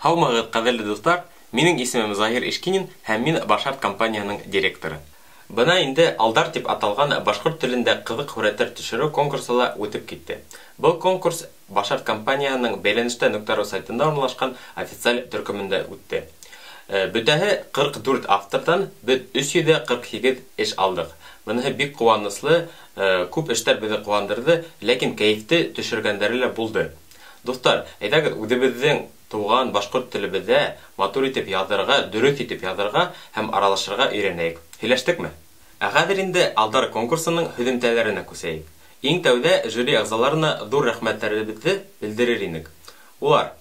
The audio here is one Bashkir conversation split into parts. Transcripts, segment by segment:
Һаумыһығыҙ, ҡәҙерле дуҫтар! Минең исемем Заһир Ишкинин һәм мин Башарт компанияһының директоры. Бына инде Алдар тип аталған башҡорт телендә ҡыҙыҡ һүрәттәр төшөрөү конкурсы ла үтеп китте. Был конкурс Башарт компанияһының бәйләнештә .ru сайтында урынлашҡан официаль төркөмөндә үтте. Бөтәһе 44 авторҙан беҙ 348 эш алдыҡ. Быныһы бик ҡыуаныслы, күп эштәр беҙҙе ҡыуандырҙы, ләкин кәйефте төшөргәндәре лә булды. Дуҫтар, әйҙәгеҙ үҙебеҙҙең туған башҡорт телебеҙҙә матур итеп яҙырға, дөрөҫ итеп яҙырға һәм аралашырға өйрәнәйек. Һөйләштекме? Ә хәҙер инде Алдар конкурсының һөҙөмтәләренә күсәйек. Иң тәүҙә жюри ағзаларына ҙур рәхмәттәребеҙҙе белдерер инек. Улар: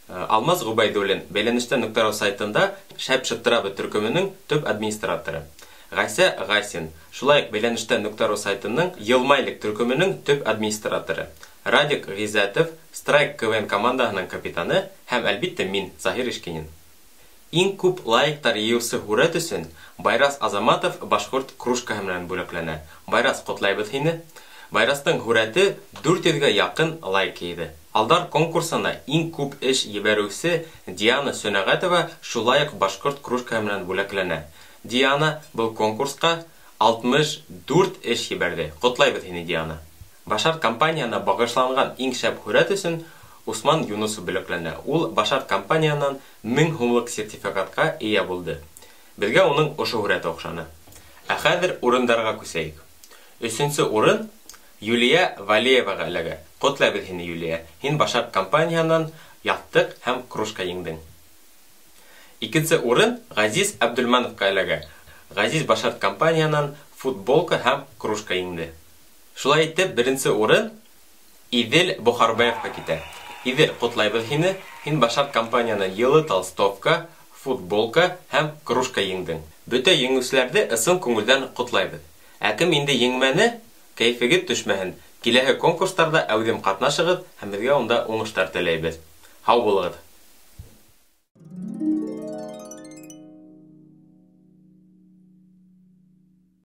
Алмаз Ғөбәйҙуллин, бәйләнештә .ru сайтында Шәп шыттырабыҙ төркөмөнөң төп администраторы; Ғайсә Ғайсин, шулай уҡ бәйләнештә .ru сайтының Йылмайлыҡ төркөмөнөң төп администраторы; Радик Ғизәтов, Страйк КВН командаһының капитаны; һәм, әлбиттә, мин, Заһир Ишкинин. Иң күп лайктар йыйыусы һүрәт өсөн Байрас Азаматов башҡорт кружкаһы менән бүләкләнә. Байрас, ҡотлайбыҙ һине! Байрастың һүрәте 400-гә яҡын лайк йыйҙы. Алдар конкурсына иң күп эш ебәреүсе Диана Сөнәғәтова шулай уҡ башҡорт кружкаһы менән бүләкләнә. Диана был конкурсҡа 64 эш ебәрҙе. Ҡотлайбыҙ һине, Диана! Башарт компанияһына бағышланған иң шәп һүрәт өсөн Усман Юнусов бүләкләнә. Ул Башарт компанияһынан 1000 һумлыҡ сертификатҡа эйә булды. Беҙгә уның ошо һүрәте оҡшаны. Ә хәҙер урындарға күсәйек. Өсөнсө урын Юлия Валееваға эләгә. Ҡотлайбыҙ һине, Юлия! Һин Башарт компанияһынан яҫтыҡ һәм кружка еңдең. Икенсе урын Ғәзиз Әбделмәновҡа эләгә. Ғәзиз Башарт компанияһынан футболка һәм кружка еңде. Шулай итеп, беренсе урын Иҙел Бохарбаевҡа китә. Иҙел, ҡотлайбыҙ һине! Һин Башарт компанияһынан йылы толстовка, футболка һәм кружка еңдең. Бөтә еңеүселәрҙе ысын күңелдән ҡотлайбыҙ. Ә кем инде еңмәне, кәйефегеҙ төшмәһен. Киләһе конкурстарҙа әүҙем ҡатнашығыҙ һәм беҙгә унда уңыштар теләйбеҙ. Һау булығыҙ!